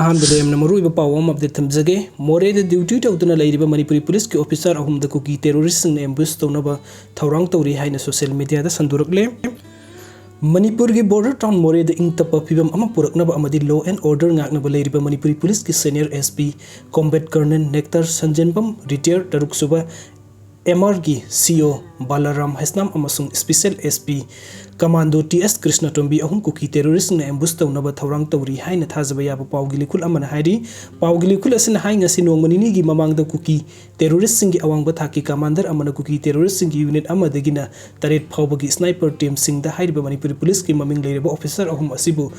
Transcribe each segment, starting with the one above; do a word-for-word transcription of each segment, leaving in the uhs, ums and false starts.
ꯑꯍꯥꯟꯕꯗ ꯌꯥꯝꯅ ꯃꯔꯨꯑꯣꯏꯕ ꯄꯥꯎ ꯑꯃ ꯑꯞꯗꯦꯠ ꯊꯝꯖꯒꯦ꯫ ꯃꯣꯔꯦꯗ ꯗ꯭ꯌꯨꯇꯤ ꯇꯧꯗꯨꯅ ꯂꯩꯔꯤꯕ ꯃꯅꯤꯄꯨꯔꯤ ꯄꯨꯂꯤꯁꯀꯤ ꯑꯣꯐꯤꯁꯥꯔ ꯑꯍꯨꯝꯗ ꯀꯨꯀꯤ ꯇꯦꯔꯣꯔꯤꯁꯁꯤꯡꯅ ꯑꯦꯝꯕꯨꯁ ꯇꯧꯅꯕ ꯊꯧꯔꯥꯡ ꯇꯧꯔꯤ ꯍꯥꯏꯅ ꯁꯣꯁꯤꯌꯦꯜ ꯃꯤꯗꯤꯌꯥꯗ ꯁꯟꯗꯣꯔꯛꯂꯦ꯫ ꯃꯅꯤꯄꯨꯔꯒꯤ ꯕꯣꯔꯗꯔ ꯇꯥꯎꯟ ꯃꯣꯔꯦꯗ ꯏꯪ ꯇꯞꯄ ꯐꯤꯕꯝ ꯑꯃ ꯄꯨꯔꯛꯅꯕ ꯑꯃꯗꯤ law and order ꯉꯥꯛꯅꯕ ꯂꯩꯔꯤꯕ ꯃꯅꯤꯄꯨꯔꯤ ꯄꯨꯂꯤꯁꯀꯤ senior S P combat colonel Nectar ꯁꯟꯖꯦꯟꯕꯝ, retired, ꯇꯔꯨꯛ ꯁꯨꯕ M R ꯒꯤ C O ꯕꯥꯂꯥꯔꯥꯝ ꯍꯩꯁꯅꯥꯝ ꯑꯃꯁꯨꯡ special S P commando T S ꯀ꯭ꯔꯤꯁꯅꯇꯣꯝꯕꯤ ꯑꯍꯨꯝ ꯀꯨꯀꯤ ꯇꯦꯔꯣꯔꯤꯁꯁꯤꯡꯅ ꯑꯦꯝꯕꯨꯁ ꯇꯧꯅꯕ ꯊꯧꯔꯥꯡ ꯇꯧꯔꯤ ꯍꯥꯏꯅ ꯊꯥꯖꯕ ꯌꯥꯕ ꯄꯥꯎꯒꯤ ꯂꯤꯈꯨꯜ ꯑꯃꯅ ꯍꯥꯏꯔꯤ꯫ ꯄꯥꯎꯒꯤ ꯂꯤꯈꯨꯜ ꯑꯁꯤꯅ ꯍꯥꯏ, ꯉꯁꯤ ꯅꯣꯡꯃ ꯅꯤꯅꯤꯒꯤ ꯃꯃꯥꯡꯗ ꯀꯨꯀꯤ ꯇꯦꯔꯣꯔꯤꯁꯁꯤꯡꯒꯤ ꯑꯋꯥꯡꯕ ꯊꯥꯛꯀꯤ ꯀꯃꯥꯟꯗꯔ ꯑꯃꯅ ꯀꯨꯀꯤ ꯇꯦꯔꯣꯔꯤꯁꯁꯤꯡꯒꯤ ꯌꯨꯅꯤꯠ ꯑꯃꯗꯒꯤꯅ ꯇꯔꯦꯠ ꯐꯥꯎꯕꯒꯤ sniper teamꯁꯤꯡꯗ ꯍꯥꯏꯔꯤꯕ ꯃꯅꯤꯄꯨꯔꯤ ꯄꯨꯂꯤꯁꯀꯤ ꯃꯃꯤꯡ ꯂꯩꯔꯕ ꯑꯣꯐꯤꯁꯥꯔ ꯑꯍꯨꯝ ꯑꯁꯤꯕꯨ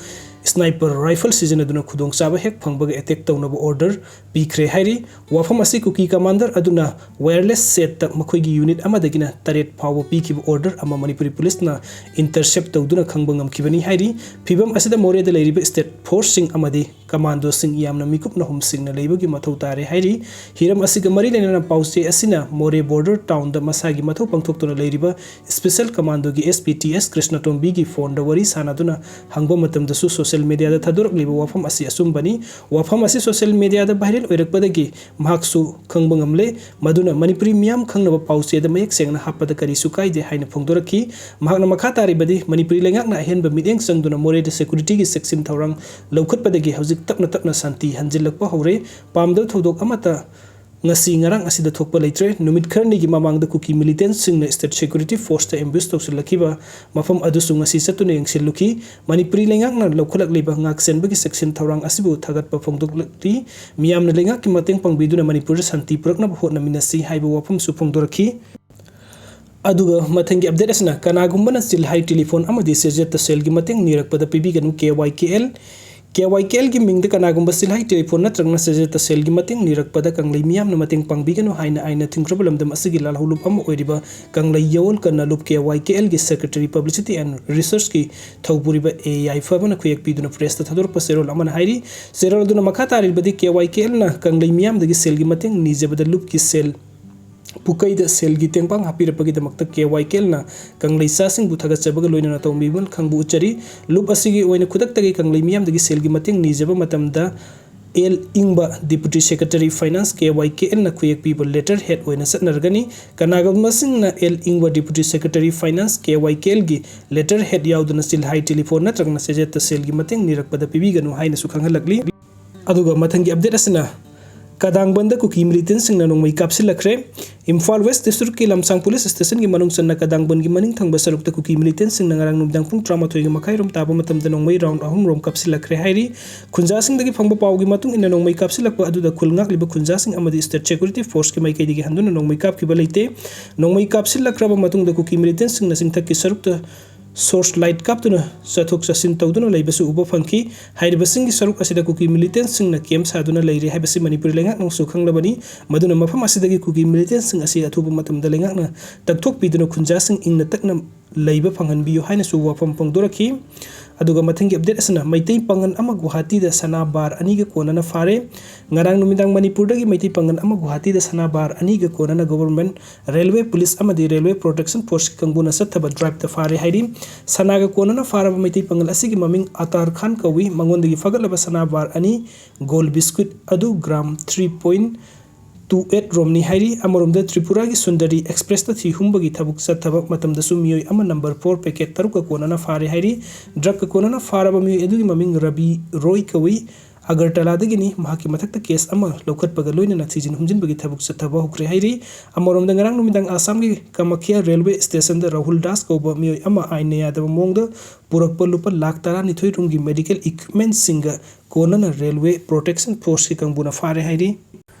sniper rifle ꯁꯤꯖꯤꯟꯅꯗꯨꯅ ꯈꯨꯗꯣꯡꯆꯥꯕ ꯍꯦꯛ ꯐꯪꯕꯒ attack ꯇꯧꯅꯕ order ꯄꯤꯈ꯭ꯔꯦ ꯍꯥꯏꯔꯤ꯫ ꯋꯥꯐꯝ ꯑꯁꯤ ꯀꯨꯀꯤ ꯀꯃꯥꯟꯗꯔ ꯑꯗꯨꯅ wireless ꯁꯦꯠꯇ ꯃꯈꯣꯏꯒꯤ ꯌꯨꯅꯤꯠ ꯑꯃꯗꯒꯤꯅ ꯇꯔꯦꯠ ꯐꯥꯎꯕ ꯄꯤꯈꯤꯕ order ꯑꯃ ꯃꯅꯤꯄꯨꯔꯤ ꯄꯨꯂꯤꯁꯅ intercept ꯇꯧꯗꯨꯅ ꯈꯪꯕ ꯉꯝꯈꯤꯕꯅꯤ ꯍꯥꯏꯔꯤ꯫ ꯐꯤꯕꯝ ꯑꯁꯤꯗ ꯃꯣꯔꯦꯗ ꯂꯩꯔꯤꯕ state forceꯁꯤꯡ ꯑꯃꯗꯤ commandoꯁꯤꯡ ꯌꯥꯝꯅ ꯃꯤꯀꯨꯞꯅ ꯍꯨꯝꯁꯤꯡꯅ ꯂꯩꯕꯒꯤ ꯃꯊꯧ ꯇꯥꯔꯦ ꯍꯥꯏꯔꯤ꯫ ꯍꯤꯔꯝ ꯑꯁꯤꯒ ꯃꯔꯤ ꯂꯩꯅꯅ ꯄꯥꯎꯆꯦ ꯑꯁꯤꯅ ꯃꯣꯔꯦ border townꯗ ꯃꯁꯥꯒꯤ ꯃꯊꯧ ꯄꯥꯡꯊꯣꯛꯇꯨꯅ ꯂꯩꯔꯤꯕ special commandoꯒꯤ S P T S ꯀ꯭ꯔꯤꯁꯅꯇꯣꯝꯕꯤꯒꯤ phoneꯗ ꯋꯥꯔꯤ ꯁꯥꯟꯅꯗꯨꯅ ꯍꯪꯕ ꯃꯇꯝꯗꯁꯨ ꯁꯣꯁꯤꯌꯦꯜ ꯃꯤꯗꯤꯌꯥꯗ ꯊꯥꯗꯣꯔꯛꯂꯤꯕ ꯋꯥꯐꯝ ꯑꯁꯤ ꯑꯆꯨꯝꯕꯅꯤ꯫ ꯋꯥꯐꯝ ꯑꯁꯤ ꯁꯣꯁꯤꯌꯦꯜ ꯃꯤꯗꯤꯌꯥꯗ viral ꯑꯣꯏꯔꯛꯄꯗꯒꯤ ꯃꯍꯥꯛꯁꯨ ꯈꯪꯕ ꯉꯝꯂꯦ꯫ ꯃꯗꯨꯅ ꯃꯅꯤꯄꯨꯔꯤ ꯃꯤꯌꯥꯝ ꯈꯪꯅꯕ ꯄꯥꯎꯆꯦꯗ ꯃꯌꯦꯛ ꯁꯦꯡꯅ ꯍꯥꯞꯄꯗ ꯀꯔꯤꯁꯨ ꯀꯥꯏꯗꯦ ꯍꯥꯏꯅ ꯐꯣꯡꯗꯣꯔꯛꯈꯤ꯫ ꯃꯍꯥꯛꯅ ꯃꯈꯥ ꯇꯥꯔꯤꯕꯗꯤ, ꯃꯅꯤꯄꯨꯔꯤ ꯂꯩꯉꯥꯛꯅ ꯑꯍꯦꯟꯕ ꯃꯤꯠꯌꯦꯡ ꯆꯪꯗꯨꯅ ꯃꯣꯔꯦꯗ securityꯒꯤ ꯆꯦꯛꯁꯤꯟ ꯊꯧꯔꯥꯡ ꯂꯧꯈꯠꯄꯗꯒꯤ ꯍꯧꯖꯤꯛ ꯇꯞꯅ ꯇꯞꯅ ꯁꯥꯟꯇꯤ ꯍꯟꯖꯤꯜꯂꯛꯄ ꯍꯧꯔꯦ꯫ ꯄꯥꯝꯗꯕ ꯊꯧꯗꯣꯛ ꯑꯃꯠꯇ ꯉꯁꯤ ꯉꯔꯥꯡ ꯑꯁꯤꯗ ꯊꯣꯛꯄ ꯂꯩꯇ꯭ꯔꯦ꯫ ꯅꯨꯃꯤꯠ ꯈꯔꯅꯤꯒꯤ ꯃꯃꯥꯡꯗ ꯀꯨꯀꯤ militantꯁꯤꯡꯅ state security forceꯇ ambush ꯇꯧꯁꯤꯜꯂꯛꯈꯤꯕ ꯃꯐꯝ ꯑꯗꯨꯁꯨ ꯉꯁꯤ ꯆꯠꯇꯨꯅ ꯌꯦꯡꯁꯤꯜꯂꯨꯈꯤ꯫ ꯃꯅꯤꯄꯨꯔꯤ ꯂꯩꯉꯥꯛꯅ ꯂꯧꯈꯠꯂꯛꯂꯤꯕ ꯉꯥꯛꯁꯦꯟꯕꯒꯤ ꯆꯦꯛꯁꯤꯟ ꯊꯧꯔꯥꯡ ꯑꯁꯤꯕꯨ ꯊꯥꯒꯠꯄ ꯐꯣꯡꯗꯣꯛꯂꯛꯂꯤ꯫ ꯃꯤꯌꯥꯝꯅ ꯂꯩꯉꯥꯛꯀꯤ ꯃꯇꯦꯡ ꯄꯥꯡꯕꯤꯗꯨꯅ ꯃꯅꯤꯄꯨꯔꯗ ꯁꯥꯟꯇꯤ ꯄꯨꯔꯛꯅꯕ ꯍꯣꯠꯅꯃꯤꯟꯅꯁꯤ ꯍꯥꯏꯕ ꯋꯥꯐꯝꯁꯨ ꯐꯣꯡꯗꯣꯔꯛꯈꯤ꯫ ꯑꯗꯨꯒ ꯃꯊꯪꯒꯤ ꯑꯞꯗꯦꯠ ꯑꯁꯤꯅ, ꯀꯅꯥꯒꯨꯝꯕꯅ ꯆꯤꯜꯍꯥꯏ, ꯇꯦꯂꯤꯐꯣꯟ ꯑꯃꯗꯤ ꯆꯦꯖꯦꯠꯇ ꯁꯦꯜꯒꯤ ꯃꯇꯦꯡ ꯅꯤꯔꯛꯄꯗ ꯄꯤꯕꯤꯒꯅꯨ, K Y K L꯫ K Y K Lꯒꯤ ꯃꯤꯡꯗ ꯀꯅꯥꯒꯨꯝꯕ ꯆꯤꯜꯍꯥꯏ, ꯇꯦꯂꯤꯐꯣꯟ ꯅꯠꯇ꯭ꯔꯒꯅ ꯆꯦꯖꯦꯠꯇ ꯁꯦꯜꯒꯤ ꯃꯇꯦꯡ ꯅꯤꯔꯛꯄꯗ ꯀꯪꯂꯩ ꯃꯤꯌꯥꯝꯅ ꯃꯇꯦꯡ ꯄꯥꯡꯕꯤꯒꯅꯨ ꯍꯥꯏꯅ ꯑꯥꯏꯟꯅ ꯊꯤꯡꯈ꯭ꯔꯕ ꯂꯝꯗꯝ ꯑꯁꯤꯒꯤ ꯂꯥꯜꯍꯧꯂꯨꯞ ꯑꯃ ꯑꯣꯏꯔꯤꯕ ꯀꯪꯂꯩ ꯌꯥꯑꯣꯜ ꯀꯟꯅ ꯂꯨꯞ, K Y K Lꯒꯤ secretary publicity and researchꯀꯤ ꯊꯧꯄꯨꯔꯤꯕ ꯑꯦ ꯌꯥꯏꯐꯕꯅ ꯈꯨꯌꯦꯛ ꯄꯤꯗꯨꯅ pressꯇ ꯊꯥꯗꯣꯔꯛꯄ ꯆꯦꯔꯣꯜ ꯑꯃꯅ ꯍꯥꯏꯔꯤ꯫ ꯆꯦꯔꯣꯜ ꯑꯗꯨꯅ ꯃꯈꯥ ꯇꯥꯔꯤꯕꯗꯤ, K Y K Lꯅ ꯀꯪꯂꯩ ꯃꯤꯌꯥꯝꯗꯒꯤ ꯁꯦꯜꯒꯤ ꯃꯇꯦꯡ ꯅꯤꯖꯕꯗ ꯂꯨꯞꯀꯤ ꯁꯦꯜ ꯄꯨꯀꯩꯗ ꯁꯦꯜꯒꯤ ꯇꯦꯡꯕꯥꯡ ꯍꯥꯞꯄꯤꯔꯛꯄꯒꯤꯗꯃꯛꯇ ꯀꯦ ꯋꯥꯏ ꯀꯦ ꯑꯦꯜꯅ ꯀꯪꯂꯩ ꯆꯥꯁꯤꯡꯕꯨ ꯊꯥꯒꯠꯆꯕꯒ ꯂꯣꯏꯅꯅ ꯇꯧꯕꯤꯕ ꯈꯪꯕ ꯎꯠꯆꯔꯤ꯫ ꯂꯨꯞ ꯑꯁꯤꯒꯤ ꯑꯣꯏꯅ ꯈꯨꯗꯛꯇꯒꯤ ꯀꯪꯂꯩ ꯃꯤꯌꯥꯝꯗꯒꯤ ꯁꯦꯜꯒꯤ ꯃꯇꯦꯡ ꯅꯤꯖꯕ ꯃꯇꯝꯗ ꯑꯦꯜ ꯏꯪꯕ Deputy Secretary Finance K Y ꯀꯦ ꯑꯦꯜꯅ ꯈꯨꯌꯦꯛ ꯄꯤꯕ letter head ꯑꯣꯏꯅ ꯆꯠꯅꯔꯒꯅꯤ꯫ ꯀꯅꯥꯒꯨꯝꯕꯁꯤꯡꯅ ꯑꯦꯜ ꯏꯪꯕ Deputy Secretary Finance K Y K ꯑꯦꯜꯒꯤ letter head ꯌꯥꯎꯗꯅ ꯆꯤꯜꯍꯥꯏ, ꯇꯦꯂꯤꯐꯣꯟ ꯅꯠꯇ꯭ꯔꯒꯅ ꯆꯦꯖꯦꯠꯇ ꯁꯦꯜꯒꯤ ꯃꯇꯦꯡ ꯅꯤꯔꯛꯄꯗ ꯄꯤꯕꯤꯒꯅꯨ ꯍꯥꯏꯅꯁꯨ ꯈꯪꯍꯜꯂꯛꯂꯤ꯫ ꯑꯗꯨꯒ ꯃꯊꯪꯒꯤ update ꯑꯁꯤꯅ ꯀꯗꯥꯡꯕꯟꯗ ꯀꯨꯀꯤ militantꯁꯤꯡꯅ ꯅꯣꯡꯃꯩ ꯀꯥꯞꯁꯤꯜꯂꯛꯈ꯭ꯔꯦ꯫ ꯏꯝꯐꯥꯜ West Districtꯀꯤ ꯂꯝꯁꯥꯡ Police Stationꯒꯤ ꯃꯅꯨꯡ ꯆꯟꯅ ꯀꯗꯥꯡꯕꯟꯒꯤ ꯃꯅꯤꯡ ꯊꯪꯕ ꯁꯔꯨꯛꯇ ꯀꯨꯀꯤ militantꯁꯤꯡꯅ ꯉꯔꯥꯡ ꯅꯨꯃꯤꯗꯥꯡ ꯄꯨꯡ ꯇꯔꯥꯃꯥꯊꯣꯏꯒꯤ ꯃꯈꯥꯏꯔꯣꯝ ꯇꯥꯕ ꯃꯇꯝꯗ ꯅꯣꯡꯃꯩ round ꯑꯍꯨꯝ ꯔꯣꯝ ꯀꯥꯞꯁꯤꯜꯂꯛꯈ꯭ꯔꯦ ꯍꯥꯏꯔꯤ꯫ ꯈꯨꯟꯖꯥꯁꯤꯡꯗꯒꯤ ꯐꯪꯕ ꯄꯥꯎꯒꯤ ꯃꯇꯨꯡ ꯏꯟꯅ ꯅꯣꯡꯃꯩ ꯀꯥꯞꯁꯤꯜꯂꯛꯄ ꯑꯗꯨꯗ ꯈꯨꯜ ꯉꯥꯛꯂꯤꯕ ꯈꯨꯟꯖꯥꯁꯤꯡ ꯑꯃꯗꯤ State Security Forceꯀꯤ ꯃꯥꯏꯀꯩꯗꯒꯤ ꯍꯟꯗꯨꯅ ꯅꯣꯡꯃꯩ ꯀꯥꯞꯈꯤꯕ ꯂꯩꯇꯦ꯫ ꯅꯣꯡꯃꯩ ꯀꯥꯞꯁꯤꯜꯂꯛꯈ꯭ꯔꯕ ꯃꯇꯨꯡꯗ ꯀꯨꯀꯤ militantꯁꯤꯡꯅ ꯆꯤꯡꯊꯛꯀꯤ ꯁꯔꯨꯛꯇ search light ꯀꯥꯞꯇꯨꯅ ꯆꯠꯊꯣꯛ ꯆꯠꯁꯤꯟ ꯇꯧꯗꯨꯅ ꯂꯩꯕꯁꯨ ꯎꯕ ꯐꯪꯈꯤ꯫ ꯍꯥꯏꯔꯤꯕꯁꯤꯡꯒꯤ ꯁꯔꯨꯛ ꯑꯁꯤꯗ ꯀꯨꯀꯤ militantꯁꯤꯡꯅ camp ꯁꯥꯗꯨꯅ ꯂꯩꯔꯤ ꯍꯥꯏꯕꯁꯤ ꯃꯅꯤꯄꯨꯔ ꯂꯩꯉꯥꯛꯅꯁꯨ ꯈꯪꯂꯕꯅꯤ꯫ ꯃꯗꯨꯅ ꯃꯐꯝ ꯑꯁꯤꯗꯒꯤ ꯀꯨꯀꯤ militantꯁꯤꯡ ꯑꯁꯤ ꯑꯊꯨꯕ ꯃꯇꯝꯗ ꯂꯩꯉꯥꯛꯅ ꯇꯛꯊꯣꯛꯄꯤꯗꯨꯅ ꯈꯨꯟꯖꯥꯁꯤꯡ ꯏꯪꯅ ꯇꯞꯅ ꯂꯩꯕ ꯐꯪꯍꯟꯕꯤꯌꯨ ꯍꯥꯏꯅꯁꯨ ꯋꯥꯐꯝ ꯐꯣꯡꯗꯣꯔꯛꯈꯤ꯫ ꯑꯗꯨꯒ ꯃꯊꯪꯒꯤ update ꯑꯁꯤꯅ ꯃꯩꯇꯩ ꯄꯥꯉꯜ ꯑꯃ ꯒꯨꯋꯥꯍꯥꯇꯤꯗ ꯁꯅꯥ bar ꯑꯅꯤꯒ ꯀꯣꯟꯅꯅ ꯐꯥꯔꯦ꯫ ꯉꯔꯥꯡ ꯅꯨꯃꯤꯗꯥꯡ ꯃꯅꯤꯄꯨꯔꯗꯒꯤ ꯃꯩꯇꯩ ꯄꯥꯉꯜ ꯑꯃ ꯒꯨꯋꯥꯍꯥꯇꯤꯗ ꯁꯅꯥ bar ꯑꯅꯤꯒ ꯀꯣꯟꯅꯅ Government Railway Police ꯑꯃꯗꯤ Railway Protection Forceꯀꯤ ꯀꯥꯡꯕꯨꯅ ꯆꯠꯊꯕ driveꯇ ꯐꯥꯔꯦ ꯍꯥꯏꯔꯤ꯫ ꯁꯅꯥꯒ ꯀꯣꯟꯅꯅ ꯐꯥꯔꯕ ꯃꯩꯇꯩ ꯄꯥꯉꯜ ꯑꯁꯤꯒꯤ ꯃꯃꯤꯡ ꯑꯇꯥꯔ ꯈꯥꯟ ꯀꯧꯏ꯫ ꯃꯉꯣꯟꯗꯒꯤ ꯐꯥꯒꯠꯂꯕ ꯁꯅꯥ bar ꯑꯅꯤ, gold biscuit ꯑꯗꯨ gram three point two eight ꯔꯣꯝꯅꯤ ꯍꯥꯏꯔꯤ꯫ ꯑꯃꯔꯣꯝꯗ ꯇ꯭ꯔꯤꯄꯨꯔꯥꯒꯤ ꯁꯨꯟꯗꯔꯤ Expressꯇ ꯊꯤ ꯍꯨꯝꯕꯒꯤ ꯊꯕꯛ ꯆꯠꯊꯕ ꯃꯇꯝꯗꯁꯨ ꯃꯤꯑꯣꯏ ꯑꯃ number four packet ꯇꯔꯨꯛꯀ ꯀꯣꯟꯅꯅ ꯐꯥꯔꯦ ꯍꯥꯏꯔꯤ꯫ Drugꯀ ꯀꯣꯟꯅꯅ ꯐꯥꯔꯕ ꯃꯤꯑꯣꯏ ꯑꯗꯨꯒꯤ ꯃꯃꯤꯡ ꯔꯕꯤ ꯔꯣꯏ ꯀꯧꯏ꯫ ꯑꯒꯔꯇꯂꯥꯗꯒꯤꯅꯤ꯫ ꯃꯍꯥꯛꯀꯤ ꯃꯊꯛꯇ case ꯑꯃ ꯂꯧꯈꯠꯄꯒ ꯂꯣꯏꯅꯅ ꯊꯤꯖꯤꯟ ꯍꯨꯝꯖꯤꯟꯕꯒꯤ ꯊꯕꯛ ꯆꯠꯊꯕ ꯍꯧꯈ꯭ꯔꯦ ꯍꯥꯏꯔꯤ꯫ ꯑꯃꯔꯣꯝꯗ ꯉꯔꯥꯡ ꯅꯨꯃꯤꯗꯥꯡ ꯑꯁꯥꯝꯒꯤ ꯀꯥꯃꯥꯈ꯭ꯌꯥ railway stationꯗ ꯔꯥꯍꯨꯜ ꯗꯥꯁ ꯀꯧꯕ ꯃꯤꯑꯣꯏ ꯑꯃ ꯑꯥꯏꯟꯅ ꯌꯥꯗꯕ ꯃꯑꯣꯡꯗ ꯄꯨꯔꯛꯄ ꯂꯨꯄꯥ ꯂꯥꯈ ꯇꯔꯥꯅꯤꯊꯣꯏ ꯔꯣꯝꯒꯤ medical equipmentꯁꯤꯡꯒ ꯀꯣꯟꯅꯅ Railway Protection Forceꯀꯤ ꯀꯥꯡꯕꯨꯅ ꯐꯥꯔꯦ ꯍꯥꯏꯔꯤ꯫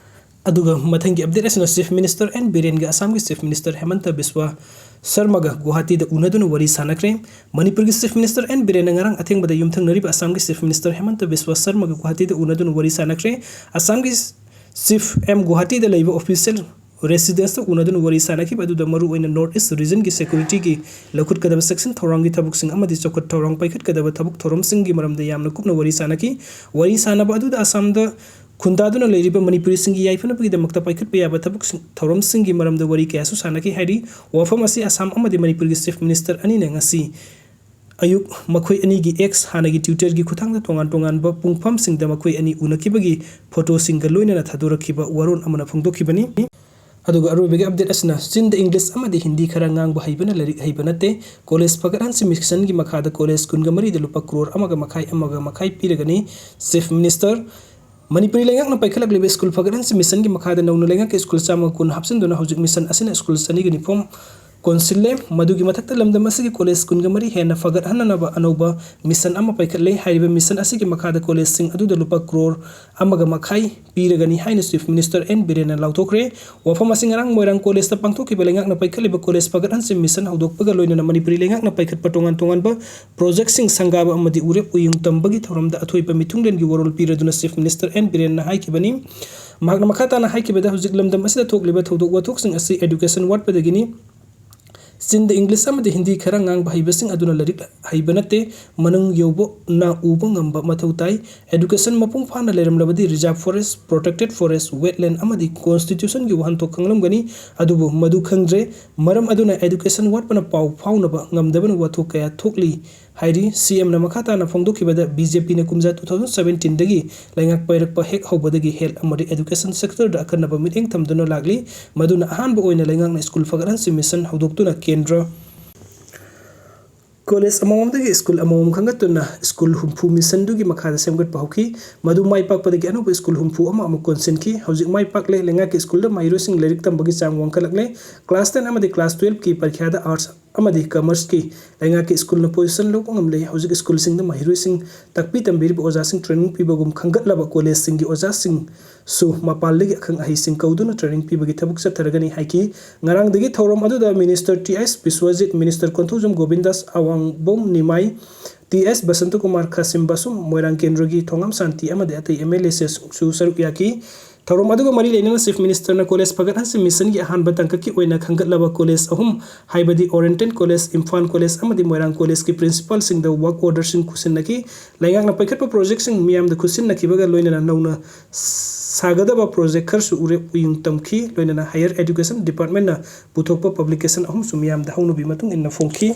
ꯑꯗꯨꯒ ꯃꯊꯪꯒꯤ update ꯑꯁꯤꯅ Chief Minister N ꯕꯤꯔꯦꯟꯒ ꯑꯁꯥꯝꯒꯤ Chief Minister ꯍꯦꯃꯟꯇ ꯕꯤꯁ꯭ꯋꯥ ꯁꯔꯃꯒ ꯒꯨꯋꯥꯍꯥꯇꯤꯗ ꯎꯅꯗꯨꯅ ꯋꯥꯔꯤ ꯁꯥꯟꯅꯈ꯭ꯔꯦ꯫ ꯃꯅꯤꯄꯨꯔꯒꯤ Chief Minister N ꯕꯤꯔꯦꯟꯅ ꯉꯔꯥꯡ ꯑꯊꯦꯡꯕꯗ ꯌꯨꯝꯊꯪꯅꯔꯤꯕ ꯑꯁꯥꯝꯒꯤ Chief Minister ꯍꯦꯃꯟꯇ ꯕꯤꯁ꯭ꯋꯥ ꯁꯔꯃꯒ ꯒꯨꯋꯥꯍꯥꯇꯤꯗ ꯎꯅꯗꯨꯅ ꯋꯥꯔꯤ ꯁꯥꯟꯅꯈ꯭ꯔꯦ꯫ ꯑꯁꯥꯝꯒꯤ Chief M ꯒꯨꯋꯥꯍꯥꯇꯤꯗ ꯂꯩꯕ official residenceꯇ ꯎꯅꯗꯨꯅ ꯋꯥꯔꯤ ꯁꯥꯟꯅꯈꯤꯕ ꯑꯗꯨꯗ ꯃꯔꯨꯑꯣꯏꯅ North East regionꯒꯤ securityꯒꯤ ꯂꯧꯈꯠꯀꯗꯕ ꯆꯦꯛꯁꯤꯟ ꯊꯧꯔꯥꯡꯒꯤ ꯊꯕꯛꯁꯤꯡ ꯑꯃꯗꯤ ꯆꯥꯎꯈꯠ ꯊꯧꯔꯥꯡ ꯄꯥꯏꯈꯠꯀꯗꯕ ꯊꯕꯛ ꯊꯧꯔꯝꯁꯤꯡꯒꯤ ꯃꯔꯝꯗ ꯌꯥꯝꯅ ꯀꯨꯞꯅ ꯋꯥꯔꯤ ꯁꯥꯟꯅꯈꯤ꯫ ꯋꯥꯔꯤ ꯁꯥꯟꯅꯕ ꯑꯗꯨꯗ ꯑꯁꯥꯝꯗ ꯈꯨꯟꯗꯥꯗꯨꯅ ꯂꯩꯔꯤꯕ ꯃꯅꯤꯄꯨꯔꯤꯁꯤꯡꯒꯤ ꯌꯥꯏꯐꯅꯕꯒꯤꯗꯃꯛꯇ ꯄꯥꯏꯈꯠꯄ ꯌꯥꯕ ꯊꯕꯛꯁꯤꯡ, ꯊꯧꯔꯝꯁꯤꯡꯒꯤ ꯃꯔꯝꯗ ꯋꯥꯔꯤ ꯀꯌꯥꯁꯨ ꯁꯥꯟꯅꯈꯤ ꯍꯥꯏꯔꯤ꯫ ꯋꯥꯐꯝ ꯑꯁꯤ ꯑꯁꯥꯝ ꯑꯃꯗꯤ ꯃꯅꯤꯄꯨꯔꯒꯤ Chief Minister ꯑꯅꯤꯅ ꯉꯁꯤ ꯑꯌꯨꯛ ꯃꯈꯣꯏ ꯑꯅꯤꯒꯤ X, ꯍꯥꯟꯅꯒꯤ Twitter-ꯒꯤ ꯈꯨꯠꯊꯥꯡꯗ ꯇꯣꯉꯥꯟ ꯇꯣꯉꯥꯟꯕ ꯄꯨꯡꯐꯝꯁꯤꯡꯗ ꯃꯈꯣꯏ ꯑꯅꯤ ꯎꯅꯈꯤꯕꯒꯤ photo-ꯁꯤꯡꯒ ꯂꯣꯏꯅꯅ ꯊꯥꯗꯣꯔꯛꯈꯤꯕ ꯋꯥꯔꯣꯜ ꯑꯃꯅ ꯐꯣꯡꯗꯣꯛꯈꯤꯕꯅꯤ꯫ ꯑꯗꯨꯒ ꯑꯔꯣꯏꯕꯒꯤ update ꯑꯁꯤꯅ, ꯆꯤꯟꯗ English ꯑꯃꯗꯤ Hindi ꯈꯔ ꯉꯥꯡꯕ ꯍꯩꯕꯅ ꯂꯥꯏꯔꯤꯛ ꯍꯩꯕ ꯅꯠꯇꯦ꯫ College ꯐꯒꯠꯍꯟꯁꯤ mission-ꯒꯤ ꯃꯈꯥꯗ college ꯀꯨꯟꯒ ꯃꯔꯤꯗ ꯂꯨꯄꯥ ꯀ꯭ꯔꯣꯔ ꯑꯃꯒ ꯃꯈꯥꯏ, ꯑꯃꯒ ꯃꯈꯥꯏ ꯄꯤꯔꯒꯅꯤ꯫ Chief Minister, ꯃꯅꯤꯄꯨꯔꯤ ꯂꯩꯉꯥꯛꯅ ꯄꯥꯏꯈꯠꯂꯛꯂꯤꯕ ꯁ꯭ꯀꯨꯜ ꯐꯒꯠꯍꯟꯁꯤ mission-ꯒꯤ ꯃꯈꯥꯗ ꯅꯧꯅ ꯂꯩꯉꯥꯛꯀꯤ ꯁ꯭ꯀꯨꯜ ꯆꯥꯝꯃꯒ ꯀꯨꯟ ꯍꯥꯞꯆꯤꯟꯗꯨꯅ ꯍꯧꯖꯤꯛ mission ꯑꯁꯤꯅ ꯁ꯭ꯀꯨꯜ ꯆꯅꯤꯒ ꯅꯤꯐꯨ ꯀꯣꯟꯁꯤꯜꯂꯦ꯫ ꯃꯗꯨꯒꯤ ꯃꯊꯛꯇ ꯂꯝꯗꯝ ꯑꯁꯤꯒꯤ college ꯀꯨꯟꯒ ꯃꯔꯤ ꯍꯦꯟꯅ ꯐꯒꯠꯍꯟꯅꯅꯕ ꯑꯅꯧꯕ mission ꯑꯃ ꯄꯥꯏꯈꯠꯂꯦ꯫ ꯍꯥꯏꯔꯤꯕ mission ꯑꯁꯤꯒꯤ ꯃꯈꯥꯗ college-ꯁꯤꯡ ꯑꯗꯨꯗ ꯂꯨꯄꯥ ꯀ꯭ꯔꯣꯔ ꯑꯃꯒ ꯃꯈꯥꯏ ꯄꯤꯔꯒꯅꯤ ꯍꯥꯏꯅ Chief Minister ꯑꯦꯟ ꯕꯤꯔꯦꯟꯅ ꯂꯥꯎꯊꯣꯛꯈ꯭ꯔꯦ꯫ ꯋꯥꯐꯝ ꯑꯁꯤ ꯉꯔꯥꯡ ꯃꯣꯏꯔꯥꯡ college-ꯇ ꯄꯥꯡꯊꯣꯛꯈꯤꯕ ꯂꯩꯉꯥꯛꯅ ꯄꯥꯏꯈꯠꯂꯤꯕ college ꯐꯒꯠꯍꯟꯁꯤ mission ꯍꯧꯗꯣꯛꯄꯒ ꯂꯣꯏꯅꯅ ꯃꯅꯤꯄꯨꯔꯤ ꯂꯩꯉꯥꯛꯅ ꯄꯥꯏꯈꯠꯄ ꯇꯣꯉꯥꯟ ꯇꯣꯉꯥꯟꯕ project-ꯁꯤꯡ ꯁꯪꯒꯥꯕ ꯑꯃꯗꯤ ꯎꯔꯦꯞ ꯎꯌꯨꯡ ꯇꯝꯕꯒꯤ ꯊꯧꯔꯝꯗ ꯑꯊꯣꯏꯕ ꯃꯤꯊꯨꯡꯂꯦꯟꯒꯤ ꯋꯥꯔꯣꯜ ꯄꯤꯔꯗꯨꯅ Chief Minister ꯑꯦꯟ ꯕꯤꯔꯦꯟꯅ ꯍꯥꯏꯈꯤꯕꯅꯤ꯫ ꯃꯍꯥꯛꯅ ꯃꯈꯥ ꯇꯥꯅ ꯍꯥꯏꯈꯤꯕꯗ, ꯍꯧꯖꯤꯛ ꯂꯝꯗꯝ ꯑꯁꯤꯗ ꯊꯣꯛꯂꯤꯕ ꯊꯧꯗꯣꯛ ꯋꯥꯊꯣꯛꯁꯤꯡ ꯑꯁꯤ education ꯋꯥꯠꯄꯗꯒꯤꯅꯤ꯫ ꯆꯤꯟꯗ English ꯑꯃꯗꯤ Hindi ꯈꯔ ꯉꯥꯡꯕ ꯍꯩꯕꯁꯤꯡ ꯑꯗꯨꯅ ꯂꯥꯏꯔꯤꯛ ꯍꯩꯕ ꯅꯠꯇꯦ, ꯃꯅꯨꯡ ꯌꯧꯕꯅ ꯎꯕ ꯉꯝꯕ ꯃꯊꯧ ꯇꯥꯏ꯫ Education ꯃꯄꯨꯡ ꯐꯥꯅ ꯂꯩꯔꯝꯂꯕꯗꯤ reserve forest, protected forest, wetland ꯑꯃꯗꯤ constitution-ꯒꯤ ꯋꯥꯍꯟꯊꯣꯛ ꯈꯪꯂꯝꯒꯅꯤ, ꯑꯗꯨꯕꯨ ꯃꯗꯨ ꯈꯪꯗ꯭ꯔꯦ꯫ ꯃꯔꯝ ꯑꯗꯨꯅ education ꯋꯥꯠꯄꯅ ꯄꯥꯎ ꯐꯥꯎꯅꯕ ꯉꯝꯗꯕꯅ ꯋꯥꯊꯣꯛ ꯀꯌꯥ ꯊꯣꯛꯂꯤ꯫ ꯍꯥꯏꯔꯤ꯫ ꯁꯤ ꯑꯦꯝꯅ ꯃꯈꯥ ꯇꯥꯅ ꯐꯣꯡꯗꯣꯛꯈꯤꯕꯗ, ꯕꯤ ꯖꯦ ꯄꯤꯅ ꯀꯨꯝꯖꯥ two thousand seventeen-ꯗꯒꯤ ꯂꯩꯉꯥꯛ ꯄꯥꯏꯔꯛꯄ ꯍꯦꯛ ꯍꯧꯕꯗꯒꯤ health ꯑꯃꯗꯤ education sector-ꯗ ꯑꯈꯟꯅꯕ ꯃꯤꯠꯌꯦꯡ ꯊꯝꯗꯨꯅ ꯂꯥꯛꯂꯤ꯫ ꯃꯗꯨꯅ ꯑꯍꯥꯟꯕ ꯑꯣꯏꯅ ꯂꯩꯉꯥꯛꯅ ꯁ꯭ꯀꯨꯜ ꯐꯒꯠꯍꯟꯁꯤ mission ꯍꯧꯗꯣꯛꯇꯨꯅ ꯀꯦꯟꯗ꯭ꯔ college ꯑꯃꯃꯝꯗꯒꯤ ꯁ꯭ꯀꯨꯜ ꯑꯃꯃꯝ ꯈꯟꯒꯠꯇꯨꯅ ꯁ꯭ꯀꯨꯜ ꯍꯨꯝꯐꯨ mission-ꯗꯨꯒꯤ ꯃꯈꯥꯗ ꯁꯦꯝꯒꯠꯄ ꯍꯧꯈꯤ꯫ ꯃꯗꯨ ꯃꯥꯏ ꯄꯥꯛꯄꯗꯒꯤ ꯑꯅꯧꯕ ꯁ꯭ꯀꯨꯜ ꯍꯨꯝꯐꯨ ꯑꯃ ꯑꯃꯨꯛ ꯀꯣꯟꯁꯤꯟꯈꯤ꯫ ꯍꯧꯖꯤꯛ ꯃꯥꯏ ꯄꯥꯛꯂꯦ꯫ ꯂꯩꯉꯥꯛꯀꯤ ꯁ꯭ꯀꯨꯜꯗ ꯃꯍꯩꯔꯣꯏꯁꯤꯡ ꯂꯥꯏꯔꯤꯛ ꯇꯝꯕꯒꯤ ꯆꯥꯡ ꯋꯥꯡꯈꯠꯂꯛꯂꯦ꯫ Class ten ꯑꯃꯗꯤ class twelve-ꯀꯤ ꯄꯔꯤꯈ꯭ꯌꯥꯗ arts ꯑꯃꯗꯤ commerce-ꯀꯤ ꯂꯩꯉꯥꯛꯀꯤ ꯁ꯭ꯀꯨꯜꯅ position ꯂꯧꯕ ꯉꯝꯂꯦ꯫ ꯍꯧꯖꯤꯛ ꯁ꯭ꯀꯨꯜꯁꯤꯡꯗ ꯃꯍꯩꯔꯣꯏꯁꯤꯡ ꯇꯥꯛꯄꯤ ꯇꯝꯕꯤꯔꯤꯕ ꯑꯣꯖꯥꯁꯤꯡ training ꯄꯤꯕꯒꯨꯝ ꯈꯟꯒꯠꯂꯕ college-ꯁꯤꯡꯒꯤ ꯑꯣꯖꯥꯁꯤꯡꯁꯨ ꯃꯄꯥꯟꯗꯒꯤ ꯑꯈꯪ ꯑꯍꯩꯁꯤꯡ ꯀꯧꯗꯨꯅ training ꯄꯤꯕꯒꯤ ꯊꯕꯛ ꯆꯠꯊꯔꯒꯅꯤ ꯍꯥꯏꯈꯤ꯫ ꯉꯔꯥꯡꯗꯒꯤ ꯊꯧꯔꯝ ꯑꯗꯨꯗ Minister T H Biswajit, Minister Konthoujam Govindas, Awangbam Nimai, T S Basantakumar, Khashim Vashum, Moirang ꯀꯦꯟꯗ꯭ꯔꯒꯤ ꯊꯣꯉꯥꯝ ꯁꯥꯟꯇꯤ ꯑꯃꯗꯤ ꯑꯇꯩ ꯑꯦꯝ ꯑꯦꯜ ꯑꯦꯁꯤꯡꯁꯨ ꯁꯔꯨꯛ ꯌꯥꯈꯤ꯫ ꯊꯧꯔꯝ ꯑꯗꯨꯒ ꯃꯔꯤ ꯂꯩꯅꯅ Chief Ministerꯅ ꯀꯣꯂꯦꯖ ꯐꯒꯠꯍꯟꯁꯤ ꯃꯤꯁꯟꯒꯤ ꯑꯍꯥꯟꯕ ꯇꯥꯡꯀꯛꯀꯤ ꯑꯣꯏꯅ ꯈꯟꯒꯠꯂꯕ ꯀꯣꯂꯦꯖ ꯑꯍꯨꯝ, ꯍꯥꯏꯕꯗꯤ Oriental College, ꯏꯝꯐꯥꯜ ꯀꯣꯂꯦꯖ ꯑꯃꯗꯤ ꯃꯣꯏꯔꯥꯡ ꯀꯣꯂꯦꯖꯀꯤ principalꯁꯤꯡꯗ work orderꯁꯤꯡ ꯈꯨꯠꯁꯤꯟꯅꯈꯤ꯫ ꯂꯩꯉꯥꯛꯅ ꯄꯥꯏꯈꯠꯄ projectꯁꯤꯡ ꯃꯤꯌꯥꯝꯗ ꯈꯨꯠꯁꯤꯟꯅꯈꯤꯕꯒ ꯂꯣꯏꯅꯅ ꯅꯧꯅ ꯁꯥꯒꯗꯕ project ꯈꯔꯁꯨ ꯎꯔꯦꯞ ꯎꯌꯨꯡ ꯇꯝꯈꯤ꯫ ꯂꯣꯏꯅꯅ Higher Education Departmentꯅ ꯄꯨꯊꯣꯛꯄ publication ꯑꯍꯨꯝꯁꯨ ꯃꯤꯌꯥꯝꯗ ꯍꯧꯅꯕꯤ ꯃꯇꯨꯡ ꯏꯟꯅ ꯐꯣꯡꯈꯤ꯫